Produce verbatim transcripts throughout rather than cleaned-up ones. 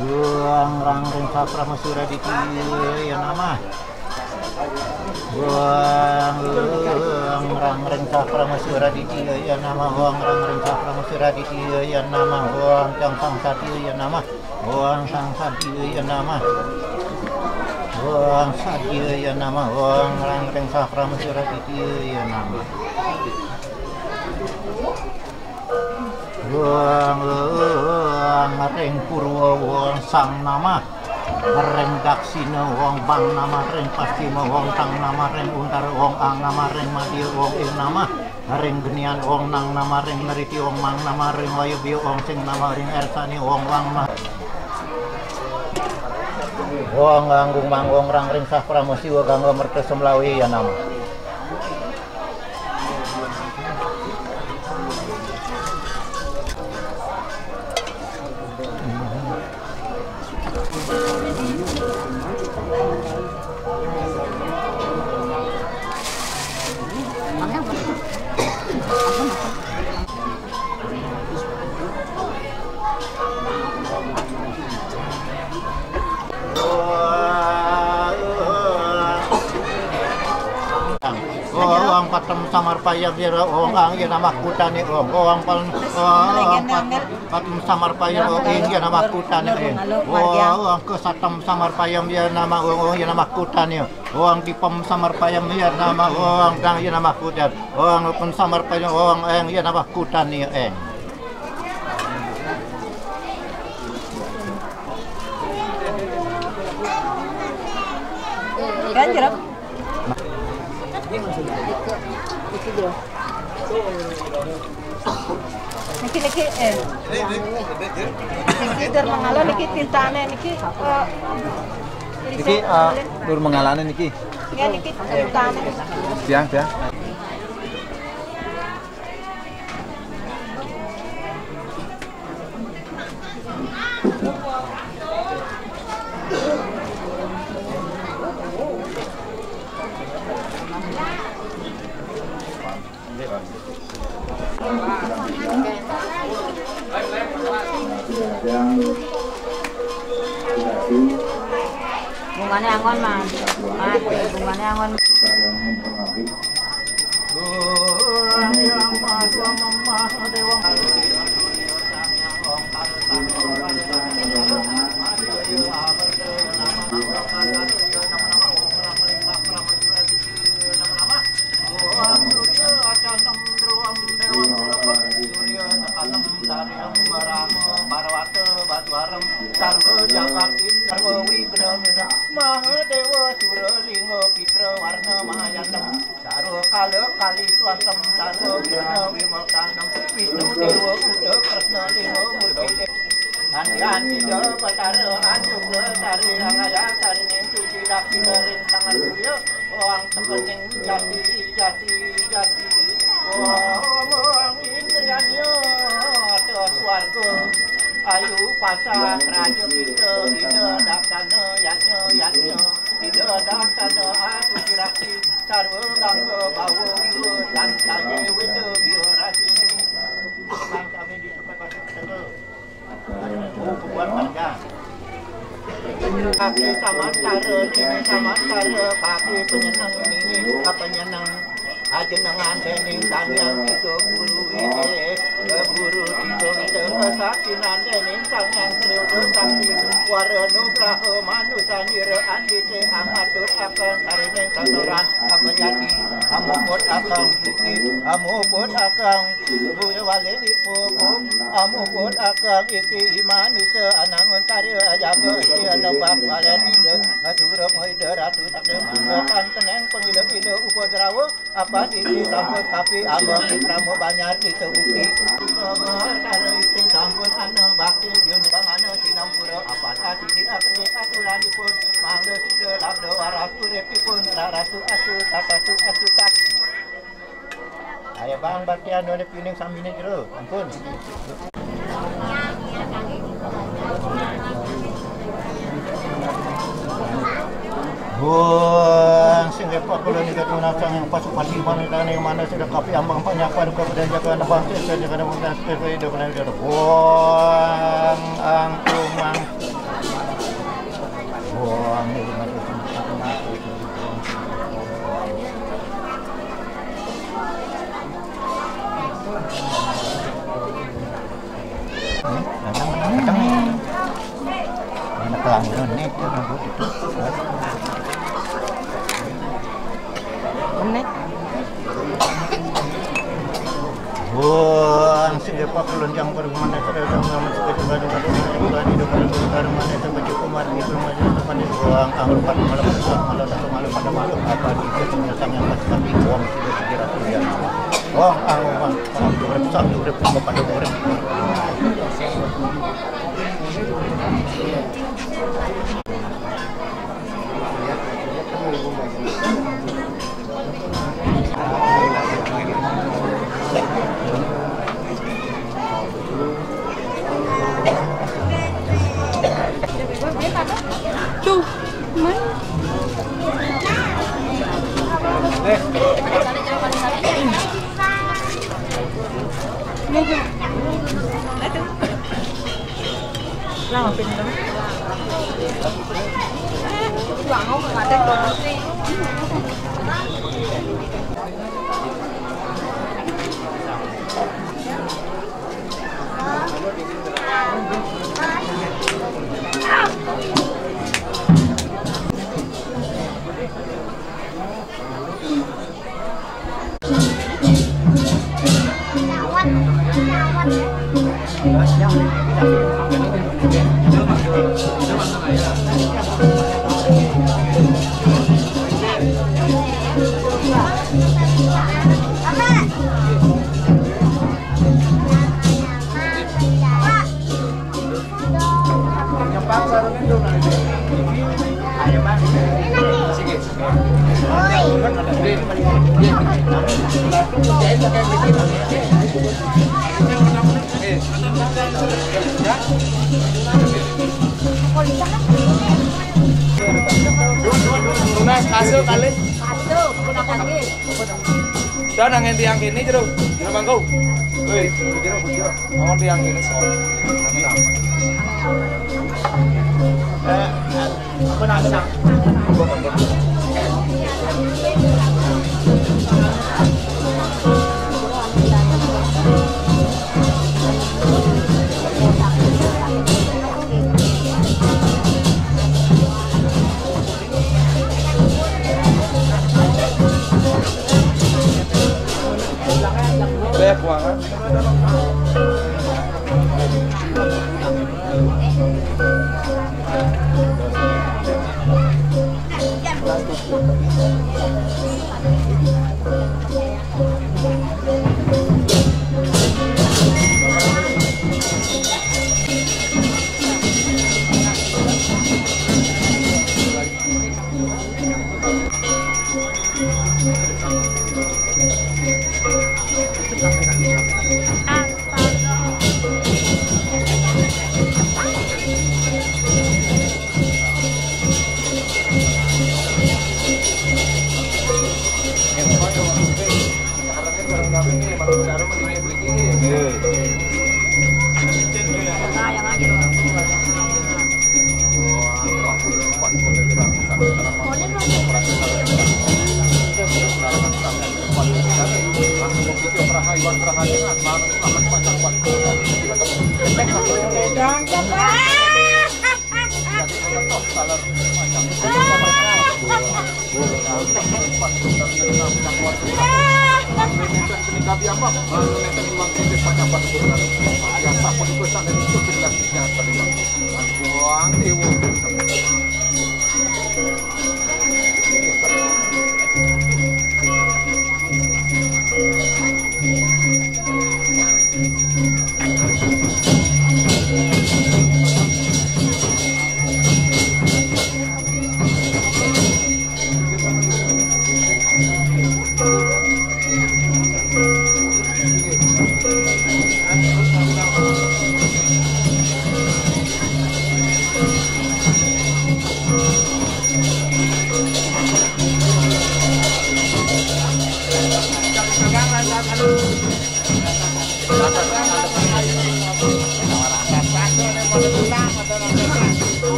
Buang rang ring sahasra masura ditya ya namah. Buang, buang rang ring sahasra masura ditya ya namah. Buang rang ring sahasra masura ditya ya namah. Buang cang sang satya ya namah. Buang sang satya ya namah. Buang satya ya namah. Buang rang ring sahasra masura ditya ya namah. Wong, wong ring purwa wong sang namah, ring daksina wong bang namah, ring pascima wong tang namah, ring untara wong ang namah, ring madya wong ing namah, ring genian wong nang namah, ring nriti wong mang namah, ring wayabya wong sing namah, ring ersani wong wang namah. Wong anggung mang wong rang ring sahasra masura gangga merta semlawi ya namah. Ong patem samarpayam ya ong ang ya namah kutane ong ong pan ong pat patem samarpayam ong ing ya namah kutane ing ong ke satem samarpayam ya namah ong ong ya namah kutane ong dipem samarpayam ya namah ong dang ya namah kutan ong pem samarpayam ong eng ya namah kutane eng. Ganjil. Niki, niki, eh. Niki Dur Mangala niki tintane niki, eh, niki, eh, Dur Mangalane niki. Ya, niki tintane. Siang, siang. Bungane angon, Mas. Mas, bungane angon. Dewa Kuda Kresna Lima Murti. Andian Ida Batara Anjuk Lestari Angaya Sarining Suci Daksina Ring Sangat Surya. Wang tekening jati, jati, jati. Wang indrianya ada swarga. Ayu pasak raja kita, Ida Daksana Yatnya, Yatnya. Ida Daksana Asuci Raksi. Sarwa gangga bawa iwa, tan saja weda biya rasi. Mang kami di tempat baca kita tu. Oh, buat panjang. Kaki samantara, nini samantara, kaki penyenang, nini penyenang. Ajenengan dening Sang Hyang Tiga Guru Wite, Guru Tiga Wite, kesaksian dening Sang Hyang Sri Sakti, wara nugraha manusa nira andite, amatut akang sarining saturan, apa jati, amuput akang bukti, amuput akang Buya wale ipupu, amuput akang iti imanusa anangun karya jaga iti anebak balen ida, asura maida ratu takde mangga tan keneng pangila-ila upadrawa, apa iti sampun kapi abang krama banjar ditebuki. Karo iti sampun ana bakti yun kamana sinampura, apa tadi di akri aturanipun, mangda sida labda waras uripipun, rarasu asu, tatasu asu tak. Ayo bang, baktian dua pining samine jero. Ampun. Buang sing repot kula nika tunasang yang pasupati manitane mana sudah kapi ambang panyapa duka pada jaga nebang sesa jaga nebang sesa jaga nebang sesa. Buang angkung mang. Buang di rumah itu. Wah, sing depak lonjang pada mana kada sama sama suka juga dengan orang tua di depan orang mana sama cukup mati belum aja depan di ruang anggur pada malam malam satu malam pada malam apa di itu penyelesaian yang pasti buang sudah segera kuliah. Wah, anggur bang, satu urip, satu urip, pada urip. Tuh, mana? Lah, mampir dong. Tunas kasil kali. Kasil, pun apa lagi? Dah nangin tiang kini jero, jero mangko. Woi, jero, jero. Mau tiang kini soal. Eh, apa nak nak? Banyak banget. Jangan, jangan.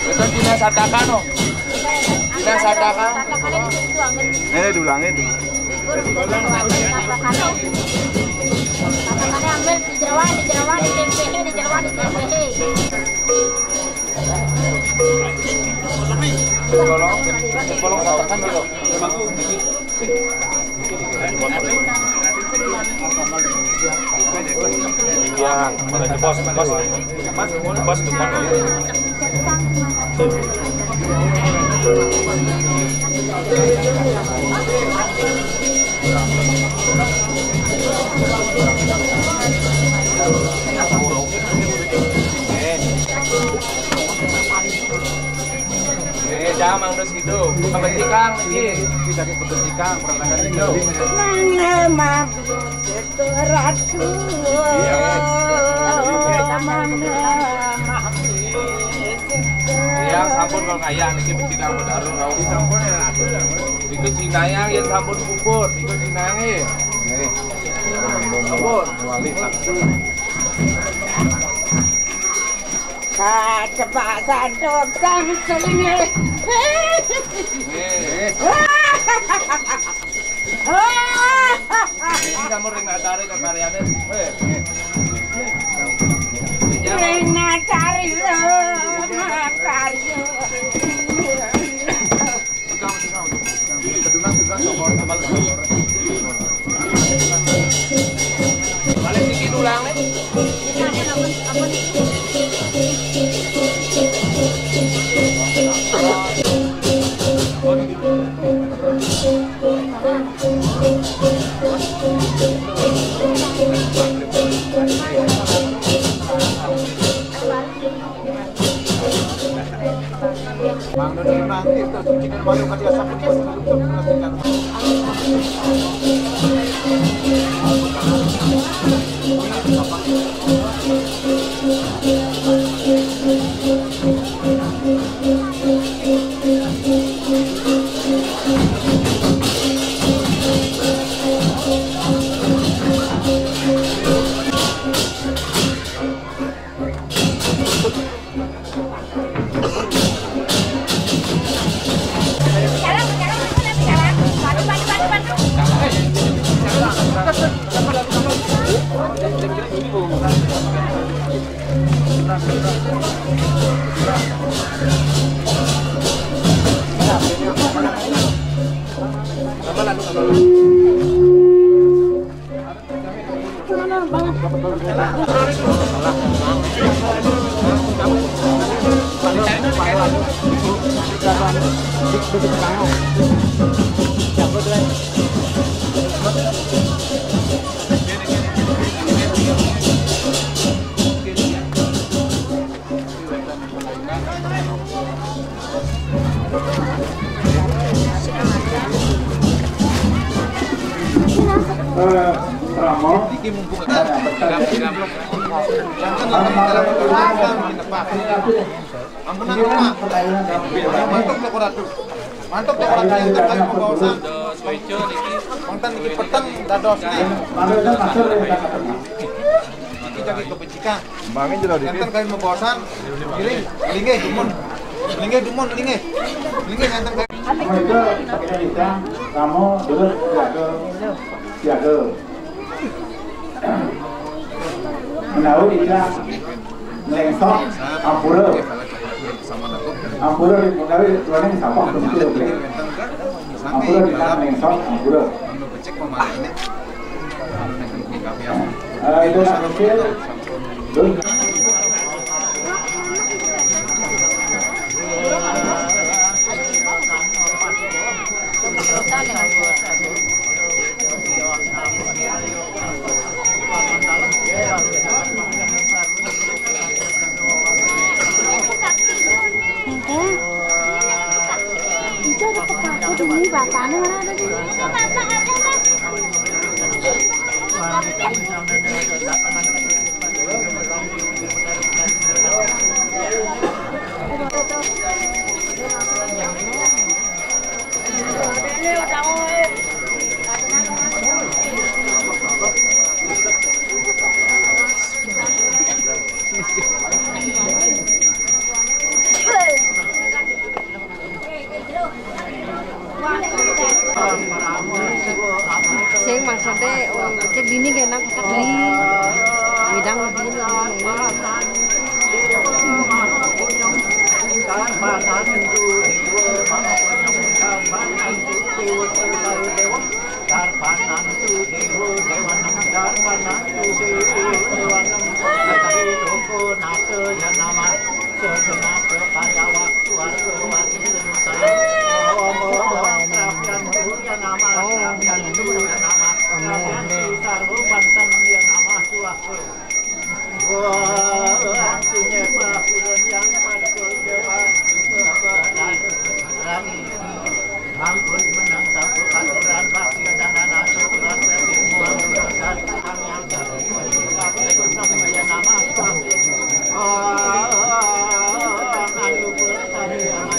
Itu dinas Sataka, no? Dinas Sataka. Eh, diulangi itu. Ambil di jeroan, di jeroan, di tempe, di jeroan, di tempe. Tolong, tolong katakan dulu. Ya, bos, bos, bos, bos. Eh, jangan terus gitu. Kebencikan lagi. Kita kebencikan, perasaan itu. Mana maksud itu, Ratu? Iya. Mana maksud itu? Ya, sampun, kalau kayak niki bencikan, benar, sampun ya, Ratu, ya. Iku jinayang yang sampun puput, iku jinayang, eh. Sampun. Wali taksu. Kacepak sandok sang selinge. Eh. Ini kamu ring natare kekaryane. Eh. Ring natare, natare. Balik dikit ulang nih. Eh, Ramo. Ampunang, Pak. Mantuk toko ratu. Mantuk toko ratu yang terkait pembawasan. Wonten niki peteng dados nih. Niki jadi kebajikan. Kembangin jero dikit. Enten kami pembawasan. Giling, linggih dumun. Linggih dumun, linggih. Linggih enten kami. Mereka pakai Indonesia, kamu dulu siaga. Siaga. Menawi tidak ngeléngsok, ampura. Ampura menawi tuane sampah tentu. Ampura tidak ngeléngsok, ampura. Eh, itu nak kecil. Terus. Enggak. Itu ada pepatah dulu, bapaknya mana ada di sini? Bapak ada, Mas. Sing maksudnya, oh, cek dini gak enak, cek di bidang dini. Darpanantu dewa dewanam, darpanantu dewa dewanam, dari loko nata ya nama, segena kepayawa, keluarga wasi senuta. Om, om, om, prapiantu ya nama, prapiantu ya nama, prapiantu sarwa banten ya nama, swaha. Ampun menang sampun aturan bakti dan anak aturan bakti muang aturan kami yang nama. Oh, ayu berkami yang